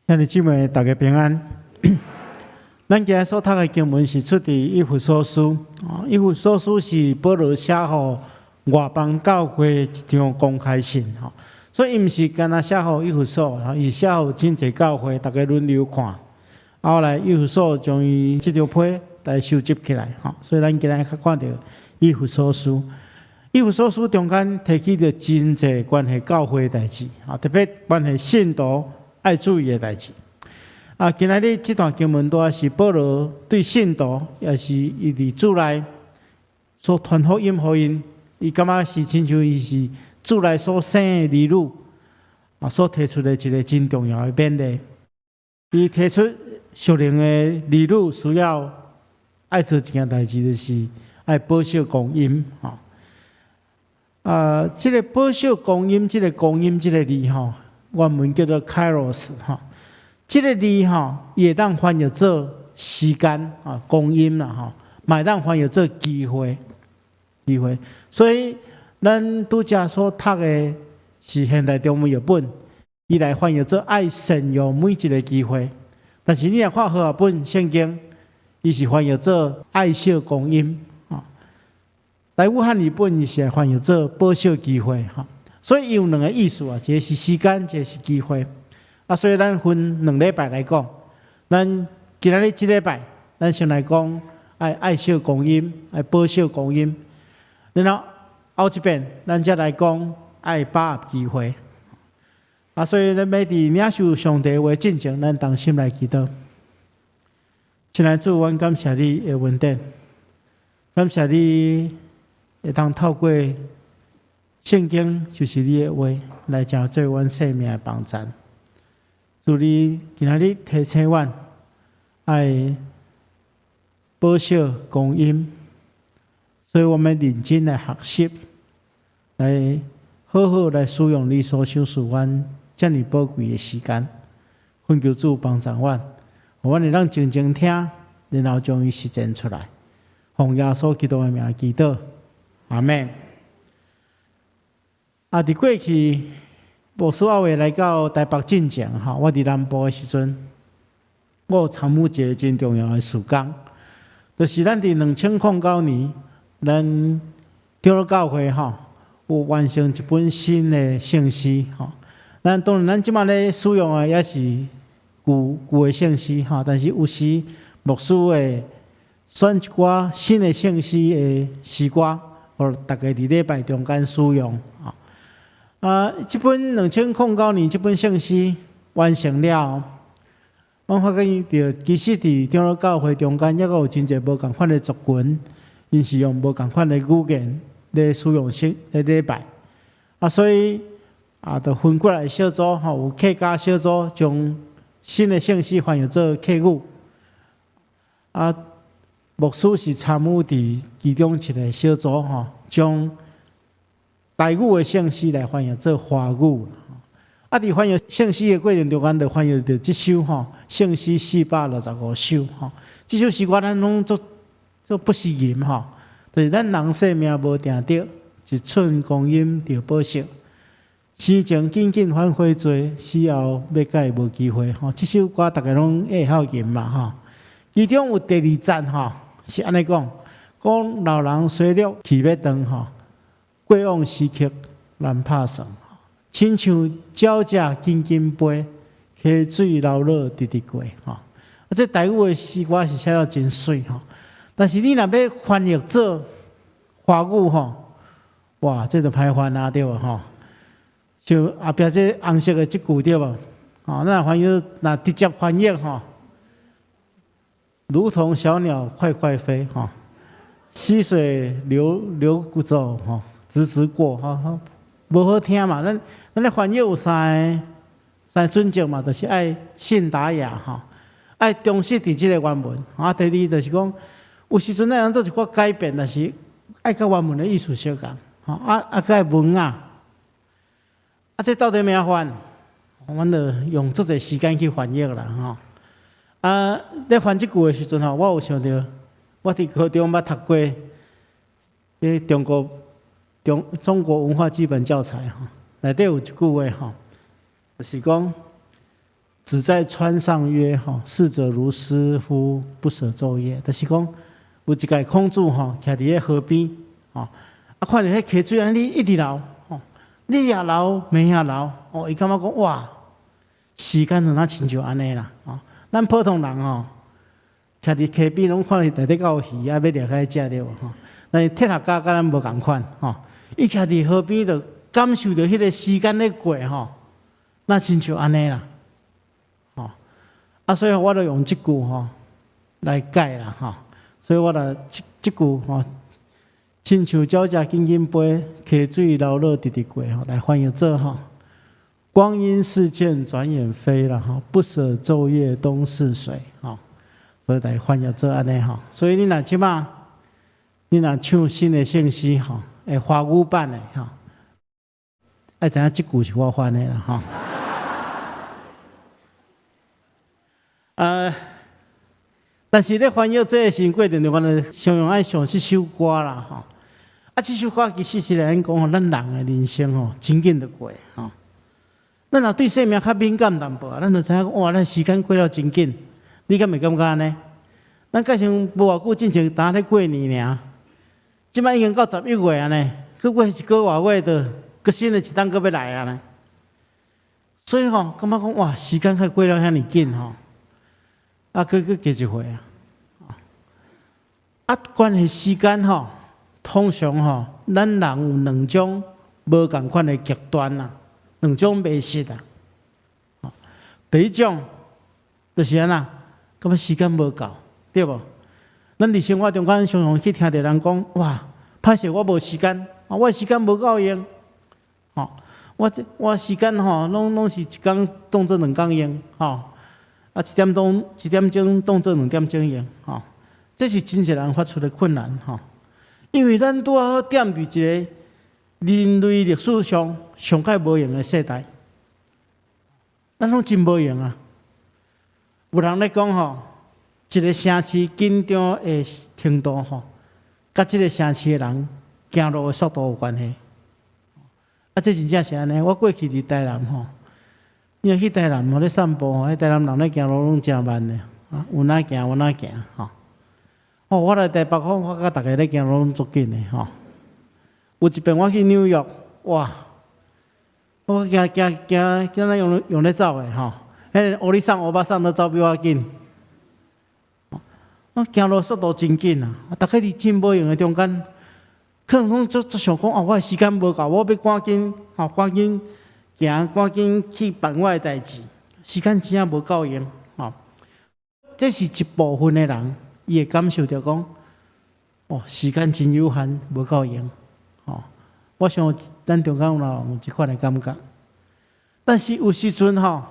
兄弟姊妹，大家平安。咱今日所讀的經文是出佇以弗所書。以弗所書是保羅寫予外邦教會一張公開信。所以伊毋是干焦寫予以弗所，伊寫予真濟教會，逐家輪流看。後來以弗所將伊這張批來收集起來。所以咱今日較看著以弗所書。以弗所書中間提起著真濟關係教會的代誌，特別關係信徒愛注意的代誌。啊，今仔日這段經文拄仔是保羅對信徒，也是伊佇主內所傳福音予𪜶，伊感覺是親像伊是主內所生的兒女，啊，所提出的一个真重要的勉勵。伊提出屬靈的兒女需要愛做一件代誌，就是愛保守光陰。吼，啊，這个保守光陰，這个光陰這个字吼，原文叫做 kairos 吼。這个字吼，伊會當翻譯做時間啊，光陰啦吼，嘛會當翻譯做機會，機會。所以咱拄才所讀的是現代中文譯本，伊來翻譯做愛善用每一个機會。但是你若看和合本聖經，伊是翻譯做愛惜光陰啊。台語漢語本伊是來翻譯做保守機會吼。所以伊有兩个意思啊，一个是時間，一个是機會。啊，所以咱分兩禮拜來講，咱今仔日這禮拜，咱先來講愛愛惜光陰，愛保守光陰。然後後一遍，咱才來講愛把握機會。啊，所以咱欲佇領受上帝話進前，咱同心來祈禱。親愛主，阮感謝你的恩典，感謝你會當透過聖經，就是你的話，來成做阮生命的幫贊。主你今仔日提醒阮，愛保守光陰，所以我們認真來學習，來好好來使用你所賞賜阮遮爾寶貴的時間。懇求主幫助阮，予阮會當靜靜聽，然後將伊實踐出來。奉耶穌基督的名祈禱，阿們。啊，佇過去牧師猶未來到台北進前，吼，我佇南部的時陣，我有參與一个真重要的事工，就是咱佇2009年，咱長老教會吼有完成一本新的聖詩吼。咱當然，咱這馬咧使用的也是舊舊的聖詩吼，但是有時牧師會選一寡新的聖詩的詩歌，予大家佇禮拜中間使用。啊，這本2009年這本聖詩完成了，我發現著其實佇長老教會中間，猶閣有真濟無仝款的族群，𪜶是用無仝款的語言咧使用聖咧禮拜。啊，所以啊，就分過來小組吼，有客家小組將新的聖詩翻譯做客語。啊，牧師是參與佇其中一个小組吼，將台語的聖詩來翻譯做華語。啊，佇翻譯聖詩的過程中間，就翻譯著這首吼聖詩465首吼。這首詩歌咱攏足足不時吟吼，就是咱人生命無定著，一寸光陰著保守。生前緊緊反悔做，死後欲改無機會吼。這首歌逐家攏會曉吟嘛吼。其中有第二節吼，是按呢講：講老人衰弱氣欲斷吼。過往時刻難拍算，親像鳥隻緊緊飛，溪水流落直直過吼。啊，這台語的詩歌是寫得真媠吼，但是你若欲翻譯做華語吼，哇，這就歹翻啊，對無吼？像後壁這紅色的這句對無？吼，咱翻譯若直接翻譯吼，如同小鳥快快飛吼，溪水流流走吼。直直過，吼，無好聽嘛。咱咧翻譯有三个三个準則嘛，就是愛信達雅吼，愛忠實佇這个原文。啊，第二就是講，有時陣咱通做一寡改變，但是愛佮原文的意思相仝。吼，啊啊，閣愛文雅。啊，這到底欲按怎翻？阮就用足濟時間去翻譯啦，吼。啊，咧翻這句的時陣吼，我有想著，我佇高中捌讀過，彼中國。中國文化基本教材吼，內底有一句話吼，就是講只在川上曰：吼，逝者如斯夫，不舍晝夜。就是講有一屆孔子吼，徛佇咧河邊，吼，啊，看著彼溪水按呢一直流，吼，日也流，暝也流，哦，伊感覺講哇，時間就若親像按呢啦，吼，咱普通人吼，徛佇溪邊攏看伊內底敢有魚啊，欲掠起來食對無吼？但是哲學家佮咱無仝款，吼，伊徛佇河邊就感受著彼個時間咧過吼，若親像按呢啦，吼，啊，所以我就用這句吼來解啦，吼，所以我就這這句吼，親像鳥隻緊緊飛，溪水流落直直過吼，來翻譯做吼，光陰似箭轉眼飛啦，吼，不舍晝夜東逝水，吼，所以來翻譯做按呢吼，所以你若這馬，你若唱新的聖詩吼，會華語版的吼，愛知影這句是我翻的啦吼。但是咧翻譯這个時過程中，我就常常愛想這首歌啦吼。啊，這首歌其實是來講吼，咱人的人生吼，真緊就過吼。咱若對生命較敏感淡薄，咱就知影哇，咱時間過了真緊。你敢會感覺按呢？咱閣像無偌久進前，焦咧過年爾，這擺已經到11月啊呢，閣過一個外月就閣新的一冬閣欲來啊呢。所以吼，感覺講哇，時間較過了遐爾緊吼。啊，閣閣加一歲啊！啊，關係時間吼，通常吼，咱人有兩種無仝款的極端啊，兩種迷失啊。第一種就是按怎，感覺時間無夠，對無？咱佇生活中間常常去聽著人講，哇，歹勢我無時間，啊，我時間無夠用，吼，我這我時間吼，攏攏是一工當做兩工用，吼，啊，一點鐘一點鐘當做兩點鐘用，吼，這是真濟人發出的困難，吼，因為咱拄好踮佇一個人類歷史上上較無閒的世代，咱攏真無閒啊！有人咧講吼，一個城市緊張的程度吼，佮這個城市的人行路的速度有關係。啊，這真正是按呢。我過去佇台南吼，你若去台南吼咧散步吼，彼台南人咧行路攏誠慢的，啊，有哪行有哪行吼。哦，我來台北吼，我佮逐家咧行路攏足緊的吼。有一遍我去紐約，哇！我行行行，敢若用用咧走的吼，彼個烏里桑、歐巴桑都走比我緊。我行路速度真緊啊！逐家佇真無閒的中間，可能攏足足想講哦，我的時間無夠，我欲趕緊吼，趕緊行，趕緊去辦我的代誌，時間真正無夠用吼。這是一部分的人，伊會感受著講，哦，時間真有限，無夠用。吼，我想咱中間有人有這款的感覺，但是有時陣吼，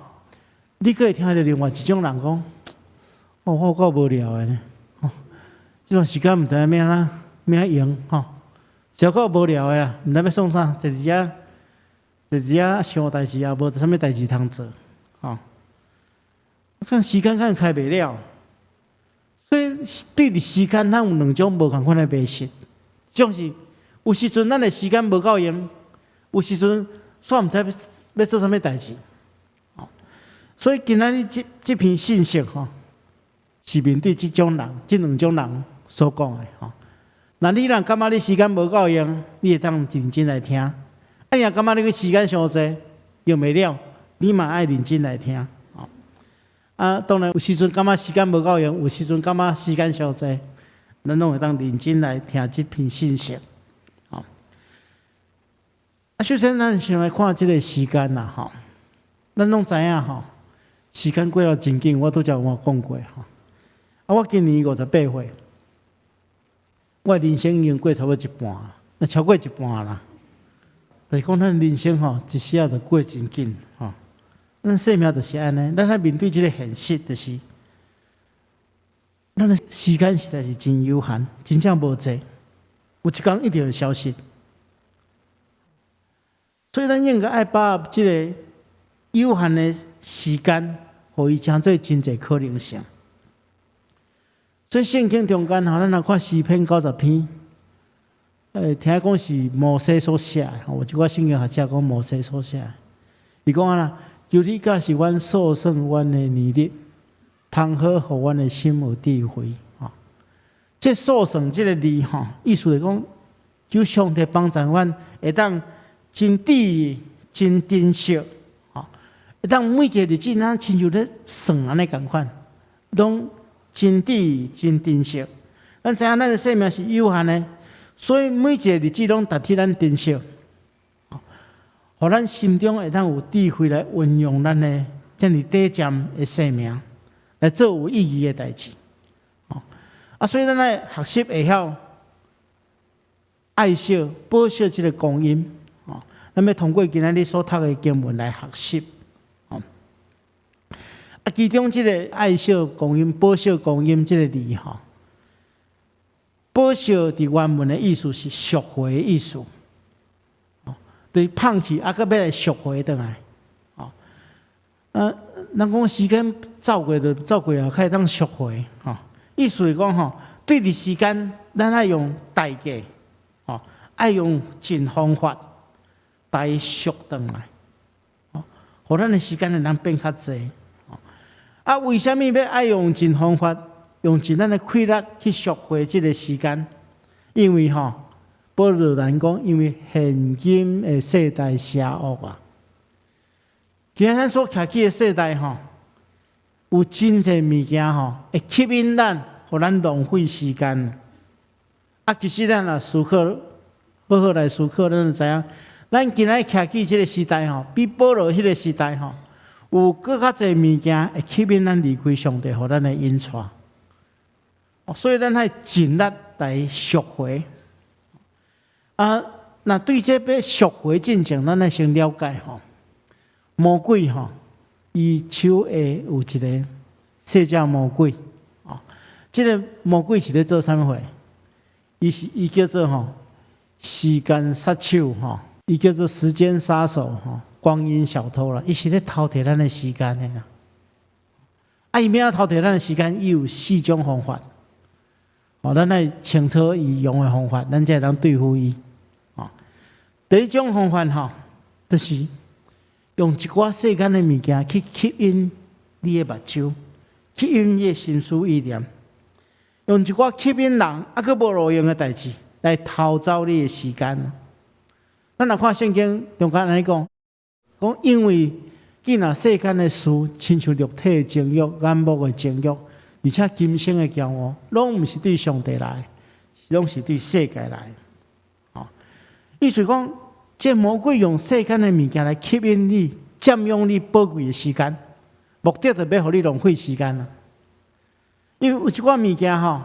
你閣會聽著另外一種人講，哦，我有夠無聊的呢，吼，這段時間毋知影欲按怎欲按怎用吼，小可無聊的啦，毋知欲創啥，坐佇遮坐佇遮想代誌，也無啥物代誌通做，吼，看時間可能開袂了，所以對佇時間，咱有兩種無仝款的迷失，一種是有時陣咱的時間無夠用，有時陣煞毋知欲做啥物代誌，所以今仔日這這篇信息吼，是面對這種人、這兩種人所講的吼。若你若感覺你時間無夠用，你會當認真來聽；啊，你若感覺你個時間傷濟，用袂了，你嘛愛認真來聽。啊，當然有時陣感覺時間無夠用，有時陣感覺時間傷濟，咱攏會當認真來聽這篇信息。啊，首先咱先來看這個時間啦，吼，咱攏知影吼，時間過了真緊，我拄才有講過吼。啊，我今年58歲，我人生已經過差不多一半，那超過一半啦。就是講咱人生吼，一時仔就過真緊吼。咱生命就是按呢，咱愛面對這個現實，就是咱的時間實在是真有限，真正無濟，有一工一定會消失。所以咱應該愛把握這個有限的時間，予伊成做真濟可能性。所以聖經中間吼，咱來看詩篇90篇，聽講是摩西所寫的，有一寡聖經學者講摩西所寫的。伊講按怎，求你教示阮數算阮的年日，通好予阮的心有智慧。吼，這數算這个字吼，意思是講，求上帝幫助阮會當真注真珍惜，吼，會當每一個日子咱親像咧算按呢仝款，攏真注真珍惜。咱知影咱的生命是有限的，所以每一個日子攏值得咱珍惜，予咱心中會當有智慧來運用咱的遮爾短暫的生命，來做有意義的代誌。啊，所以咱愛學習會曉愛惜、寶惜這个光陰。哦，咱欲通過今仔日所讀的經文來學習。哦，啊，其中這个愛惜光陰、寶惜光陰這个字吼，寶惜佇原文的意思是贖回的意思。對，放棄啊，閣欲來贖回轉來，哦，啊，人講時間走過就走過啊，較會當贖回，吼。意思是講吼，對佇時間，咱愛用代價，吼，愛用盡方法來贖轉來，吼，予咱的時間會當變較濟，啊，為啥物欲愛用盡方法，用盡咱的氣力去贖回這个時間？因為吼，保羅咱講，因為現今的世代邪惡啊！今仔咱所徛起的世代吼，有真濟物件吼，會吸引咱，予咱浪費時間。啊，其實咱若思考，好好來思考，咱就知影，咱今仔徛起這个時代吼，比保羅彼个時代吼，有閣較濟物件會吸引咱離開上帝，予咱的引帶。所以咱愛盡力來贖回。啊，若對這欲贖回進前，咱愛先了解吼，魔鬼吼，伊手下有一个細隻魔鬼，哦，這个魔鬼是咧做啥物貨？伊是伊叫做吼時間殺手吼，伊叫做時間殺手吼，光陰小偷啦，伊是咧偷提咱的時間的啦。啊，伊欲按怎偷提咱的時間？伊有四種方法。哦，咱愛清楚伊用的方法，咱才會當對付伊。第一種方法吼，就是用一寡世間的物件去吸引你的目睭，吸引你的心思意念，用一寡吸引人啊，閣無路用的代誌來偷走你的時間。咱若看聖經中間按呢講，講因為既然世間的事，親像肉體的情欲、眼目的情欲，而且今生的驕傲，攏毋是對上帝來，攏是對世界來。意思講，這魔鬼用世間的物件來吸引你，佔用你寶貴的時間，目的就欲予你浪費時間啦。因為有一寡物件吼，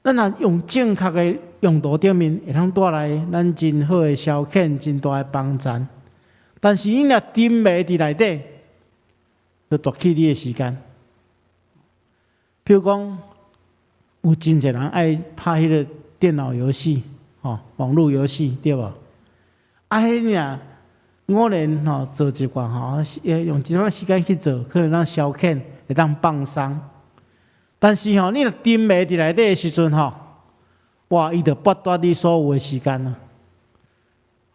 咱若用正確的用途頂面，會當帶來咱真好的消遣，真大的幫助。但是你若沉迷佇內底，就奪去你的時間。譬如講，有真濟人愛拍彼个電腦遊戲。吼，網路遊戲對無？啊，彼爾偶然吼做一寡吼，用一段時間去做，可能當消遣，會當放鬆。但是吼，你若沉迷佇內底的時陣吼，哇，伊就剝奪你所有的時間啊！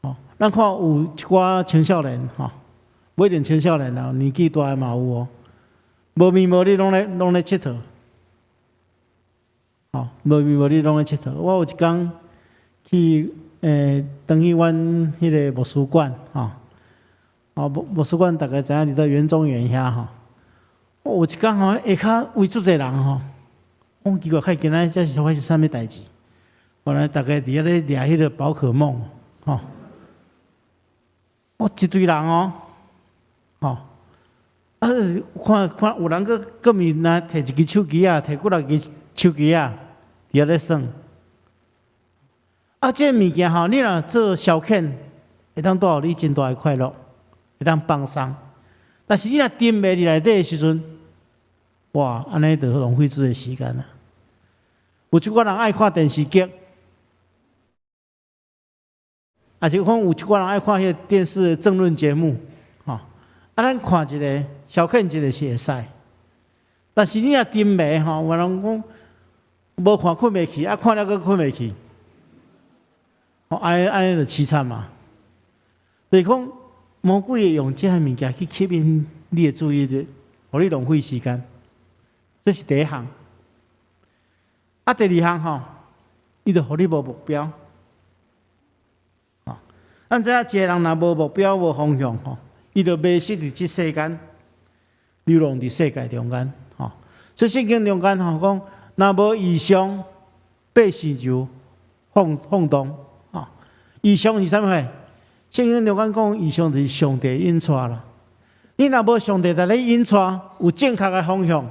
吼，咱看有一寡青少年吼，無一定青少年啊，年紀大的嘛有哦，無眠無日攏咧𨑨迌，吼，無眠無日攏咧𨑨迌。我有一工去轉去阮彼个牧師館吼，哦牧師館逐家知影佇佗園中園遐吼，有一工吼下跤圍足濟人吼，我講奇怪，看今仔這是發生啥物代誌？原來逐家佇遐咧掠彼个寶可夢吼，哦一堆人哦，吼，啊看看有人閣閣面若提一支手機仔，提幾若支手機仔，佇遐咧耍。啊，這个物件吼，你若做消遣，會當帶予你真大的快樂，會當放鬆。但是你若沉迷佇內底的時陣，哇，按呢就浪費這个時間啊！有一寡人愛看電視劇，抑是講有一寡人愛看彼个電視的政論節目，吼。啊，咱看一个消遣一个是會使，但是你若沉迷吼，有人講無看睏袂去，啊看了閣睏袂去。哦，按呢按呢就淒慘嘛。就是講，魔鬼會用這項物件去吸引你的注意力，予你浪費時間。這是第一項。啊，第二項吼，伊就予你無目標。吼，咱知影一個人若無目標、無方向吼，伊就迷失佇這世間，流浪佇世界中間。吼，所以聖經中間吼講，若無異象，百姓就放蕩。吼，異象是啥物貨？聖經中間講異象就是上帝引帶啦。你若無上帝帶你引帶，有正確的方向，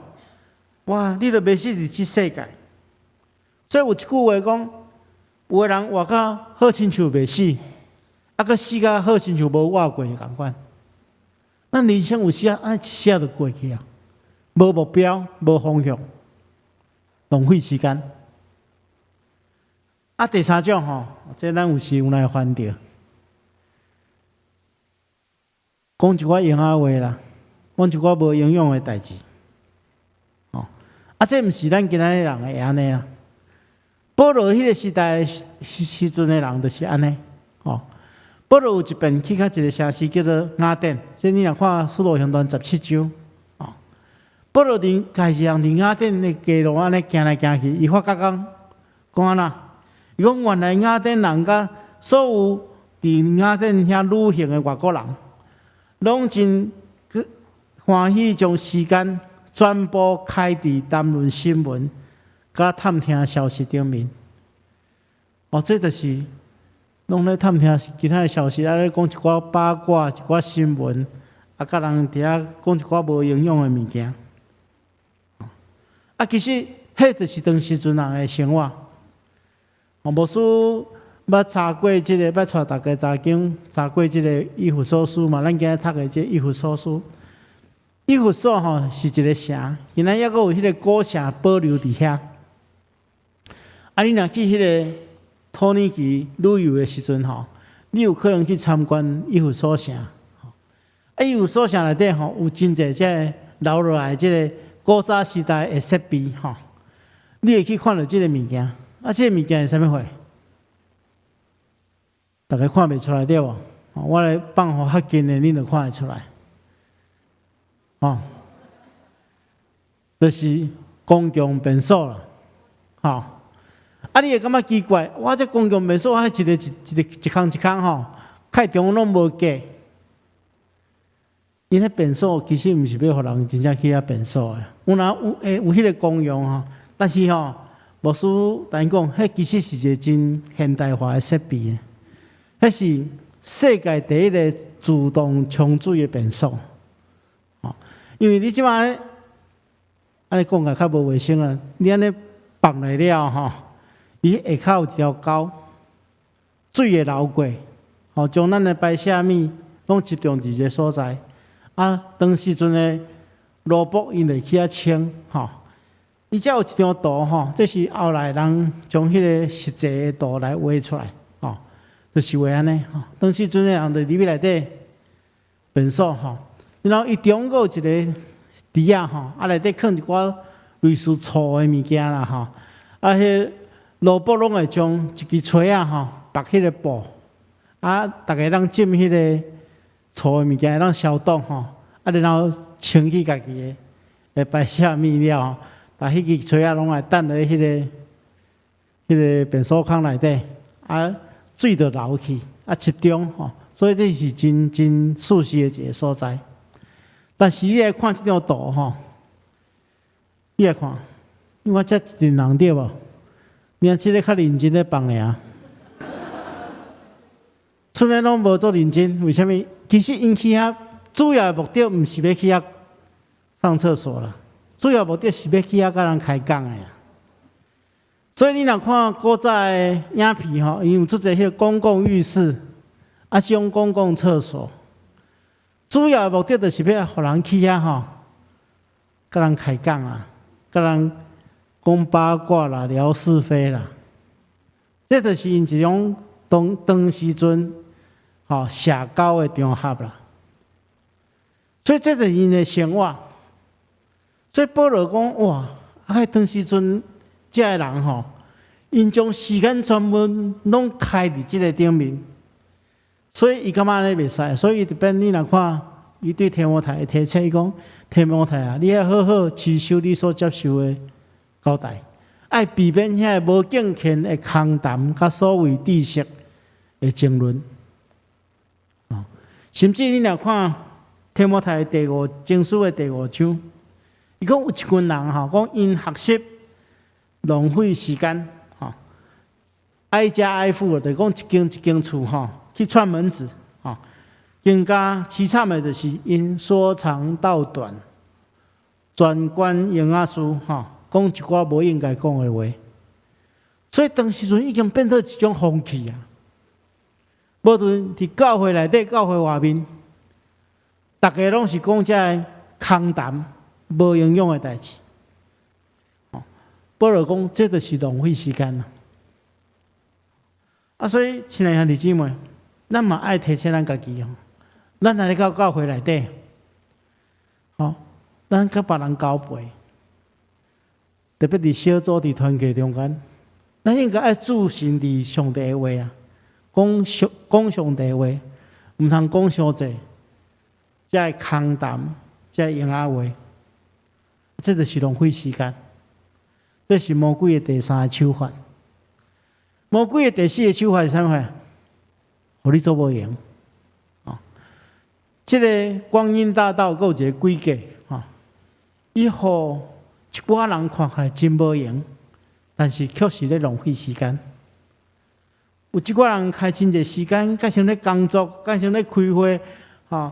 哇，你就迷失佇這世界。所以有一句話講，有的人活甲好親像袂死，啊，閣死甲好親像無活過仝款。咱人生有時啊，按呢一下就過去啊，無目標、無方向，浪費時間。啊，第三種吼，這咱有時有來煩著，講一寡閒仔話啦，講一寡無營養的代誌。吼，啊，這毋是咱今仔日人會按呢啦。保羅彼個時代時陣的人就是按呢，吼。保羅有一遍去到一個城市叫做雅典，這你若看《使徒行傳》17章，吼。保羅佇家己人佇雅典的街路按呢行來行去，伊發覺講講按怎？伊講原來雅典人佮所有佇雅典遐旅行的外國人，攏真歡喜將時間全部開佇談論新聞。佮探聽消息頂面，哦，這就是攏咧探聽其他的消息，啊咧講一寡八卦、一寡新聞，啊，佮人佇遐講一寡無營養的物件。啊，其實彼就是當時陣人的生活。哦，牧師捌查過這個，捌帶大家查經，查過這個以弗所書嘛。咱今日讀的這以弗所書，以弗所吼是一個城，今仔猶閣有彼個古城保留佇遐。啊，你若去彼個土耳其旅遊的時陣吼，你有可能去參觀以弗所城。啊，以弗所城內底吼有真濟這個留落來這個古早時代的設備吼，你會去看著這個物件。啊，這個物件是啥物貨？大家看袂出來對無？我來放予較近的，恁就看會出來。吼，就是公共便所啦，吼。啊！你會感覺奇怪？我這公共便所，彼一個一一個一空一空吼，開中攏無隔。𪜶彼便所其實毋是欲予人真正去遐便所的，有若有會有彼個功用吼，但是吼，牧師同𪜶講，彼其實是一個真現代化的設備，彼是世界第一个自動沖水的便所。吼，因為你這擺按呢講起來較無衛生啊，你按呢放落了吼。伊下跤有一條溝，水會流過，吼，將咱的排泄物攏集中佇一个所在。啊，當時陣的蘿蔔𪜶會去遐清，吼。伊遮有一張圖吼，這是後來人將彼個實際的圖來畫出來，吼，就是畫按呢，吼。當時陣的人就入去內底便所，吼，然後伊中閣有一个池仔，吼，啊內底囥一寡類似醋的物件啦，吼，啊，彼蘿蔔攏會將一支錘仔吼，縛彼個布，啊，逐家當浸彼個醋的物件，會當消毒吼，啊，然後清去家己的排泄物了，把彼支錘仔攏來擲佇彼個便所空內底，啊，水就流去，啊，集中吼，所以這是真真舒適的一個所在。但是你來看這張圖吼，你來看，你看這一陣人對無？你看這个較認真咧放爾，賰的攏無足認真，為啥物？其實𪜶去遐主要的目的毋是欲去遐上廁所啦，主要目的是欲去遐佮人開講的啊。所以你若看古早的影片吼，伊有足濟彼個公共浴室，啊，這種公共廁所，主要的目的就是欲予人去遐吼，佮人開講啊，佮人講八卦啦，聊是非啦，這就是𪜶一種當當時陣吼社交的場合啦。所以這就是𪜶的生活。所以保羅講哇，啊，當時陣這个人吼，𪜶將時間專門攏開佇這个頂面。所以伊感覺按呢袂使，所以伊特別你若看，伊對提摩太的提醒，伊講提摩太啊，你愛好好持守你所接受的交代，愛避免遐个無敬虔的空談，佮所謂知識的爭論。哦，甚至你若看提摩太第五前書的第五章，伊講有一群人吼，講𪜶學習浪費時間，吼，挨家挨戶的，就講一間一間厝吼去串門子，吼，更加淒慘的就是𪜶說長道短，專管閒仔事，吼，講一寡無應該講的話，所以當時陣已經變做一種風氣啊。無論佇教會內底、教會外面，逐家攏是講這个空談、無營養的代誌。保羅講，這就是浪費時間啦。啊，所以親愛兄弟姊妹，咱嘛愛提醒咱家己吼，咱若咧到教會內底，吼，咱佮別人交陪，特別佇小組、佇團契中間，咱應該愛注神佇上帝的話啊，講上帝的話，毋通講傷濟，這个空談，這個閒仔話，這就是浪費時間。這是魔鬼的第三个手法。魔鬼的第四个手法是啥物貨？予你做無閒。哦，這个光陰大盜閣有一個詭計，吼，伊予一寡人看起來真無閒，但是卻是咧浪費時間。有一寡人開真濟時間，佮像咧工作，佮像咧開會，吼，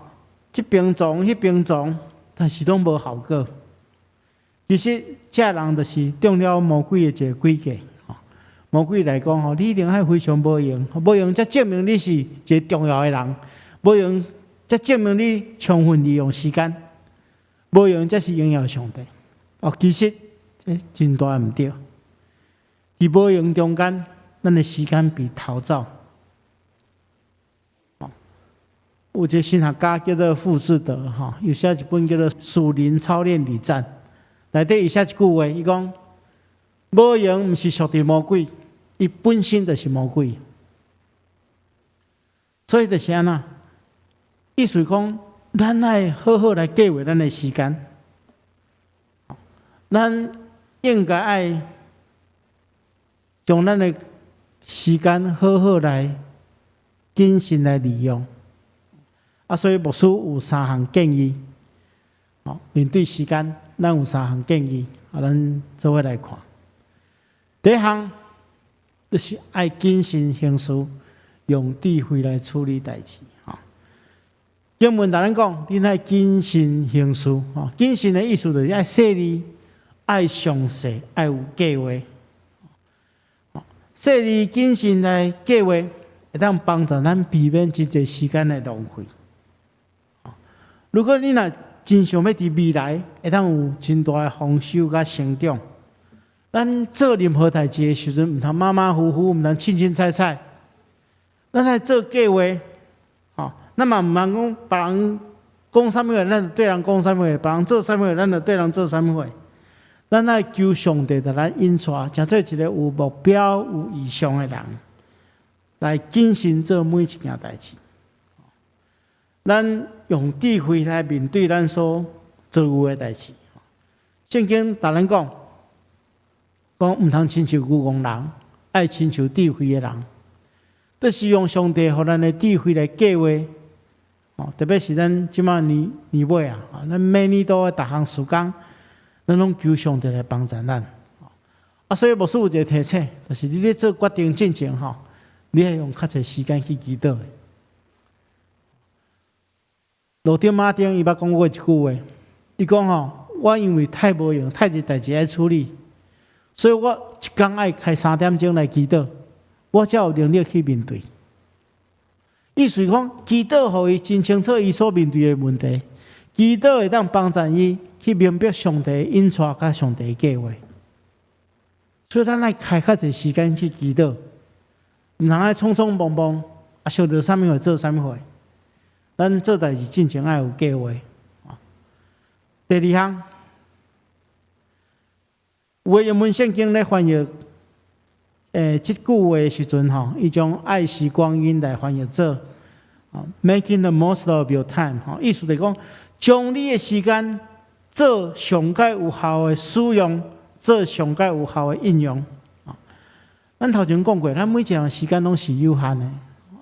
這邊撞，彼邊撞，但是攏無效果。其實，這人就是中了魔鬼的一个詭計。魔鬼來講吼，你一定愛非常無閒，無閒才證明你是一个重要的人，無閒才證明你充分利用時間，無閒才是榮耀上帝。哦，其實這真大毋對。佇無閒中間，咱的時間被偷走。哦，有一个神學家叫做富士德，吼，伊寫一本叫做《屬靈操練禮讚》，內底伊寫一句話，伊講：無閒毋是屬佇魔鬼，伊本身就是魔鬼。所以就是按怎？意思講，咱愛好好來計劃咱的時間，咱應該愛將咱的時間好好來謹慎來利用。啊，所以牧師有三項建議。哦，面對時間，咱有三項建議，啊，咱做伙來看。第一項就是愛謹慎行事，用智慧來處理代誌。吼，經文共咱講，恁愛謹慎行事。吼，謹慎的意思就是愛細膩、愛詳細、愛有計劃。細膩謹慎來計劃，會當幫助咱避免真濟時間的浪費。如果你若真想欲佇未來會當有真大的豐收佮成長，咱做任何代誌的時陣，毋通馬馬虎虎，毋通凊凊彩彩。咱愛做計劃，吼，咱嘛毋通講別人講啥物話，咱就對人講啥物話；別人做啥物話，咱就對人做啥物話。咱愛求上帝共咱引帶，成做一个有目標、有異象的人，來謹慎做每一件代誌。咱用智慧來面對咱所遭遇的代誌。聖經共咱講，講毋通親像愚戇人，愛親像智慧的人。就是用上帝予咱的智慧來計劃。哦，特別是咱這馬年年尾啊，咱每年都愛逐項事工，咱攏求上帝來幫助咱。啊，所以牧師有一个提醒，就是你咧做決定進前吼，你愛用較濟時間去祈禱。羅丁馬丁伊捌講過一句話，伊講吼，我因為太無閒，太濟代誌愛處理，所以我一工愛開3點鐘來祈禱，我才有能力去面對。意思講，祈禱予伊真清楚伊所面對的問題，祈禱會當幫助伊去明白上帝引帶佮上帝計劃。所以咱愛開較濟時間去祈禱，毋通愛匆匆忙忙啊，想著啥物貨做啥物貨。咱做代誌進前愛有計劃。第二項，有的英文聖經咧翻譯，這句話的時陣吼，伊將愛惜光陰來翻譯做，making the most of your time，吼，意思就是講，將你的時間做上蓋有效的使用，做上蓋有效的應用。咱頭前講過，咱每一個人時間攏是有限的，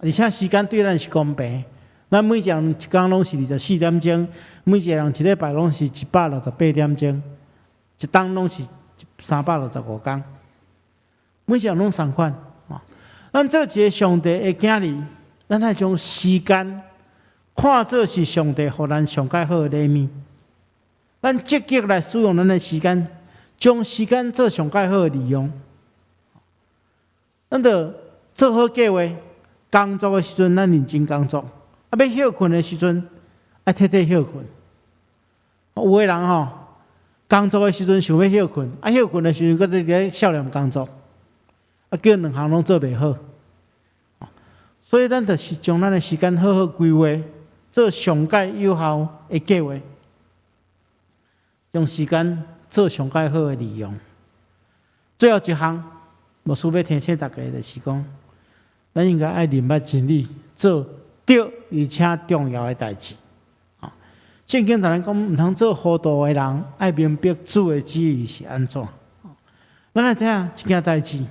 而且時間對咱是公平。咱每一個人一工攏是24點鐘，每一個人一禮拜攏是168點鐘，一冬攏是365工。每一個人攏仝款。咱做一个上帝的囝兒，咱愛將時間看做是上帝予咱上蓋好的禮物。咱積極來使用咱的時間，將時間做上蓋好的利用。咱著做好計劃，工作的時陣咱認真工作，啊，欲歇睏的時陣愛徹底歇睏。有的人吼，工作的時陣想欲歇睏，啊，歇睏的時陣閣佇咧數念工作。啊，叫兩項攏做袂好，所以咱就是將咱的時間好好規劃，做上蓋有效的計劃，將時間做上蓋好的利用。最後一項，牧師欲提醒大家就是講，咱應該愛認捌真理，做對而且重要的代誌。聖經同咱講，毋通做糊塗的人，愛明白主的旨意是按怎。咱來知影一件代誌，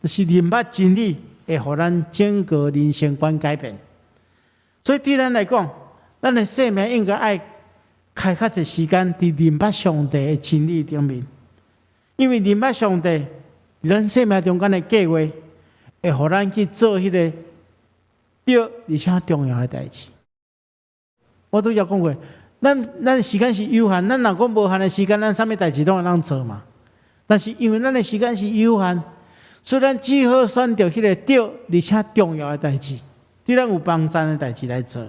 就是認捌真理，會予咱整個人生觀改變。所以對咱來講，咱的生命應該愛開較濟時間佇認捌上帝的真理頂面，因為認捌上帝佇咱生命中間的計劃，會予咱去做彼个對而且重要的代誌。我拄才講過，咱時間是有限，咱若講無限的時間，咱啥物代誌攏會當做嘛。但是因為咱的時間是有限，所以咱只好選擇彼个對而且重要的代誌，對咱有幫助的代誌來做。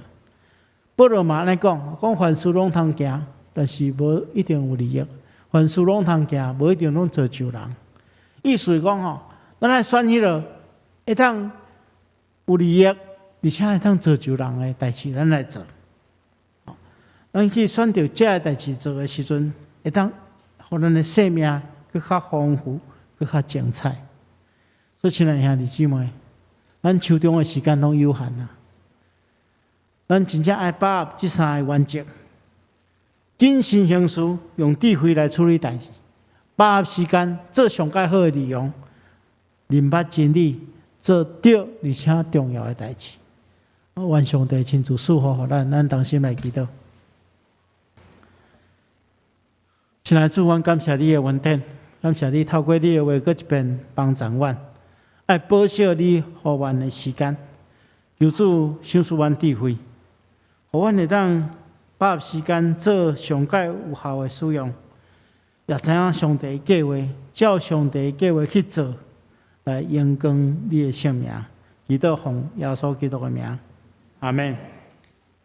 保羅嘛按呢講，講凡事攏通行，但是無一定有利益；凡事攏通行，無一定攏造就人。意思是講吼，咱愛選彼个會當有利益，而且會當造就人的代誌，咱來做。咱去選擇這个代誌做的時陣，會當予咱的生命閣較豐富、閣較精彩。所以，親愛兄弟姊妹，咱手中的時間攏有限啊！咱真正愛把握這三个原則：謹慎行事，用智慧來處理代誌；把握時間，做上蓋好的利用；認捌真理，做對而且重要的代誌。願上帝親自賜福予咱，咱同心來祈禱。親愛的主，阮感謝你的恩典，感謝你透過你的話，閣一遍幫助阮，愛保守你予阮的時間，求主賞賜阮智慧，予阮會當把握時間做上蓋有效的使用，也知影上帝計劃，照上帝計劃去做，來榮光你的聖名。祈禱奉耶穌基督的名，阿門。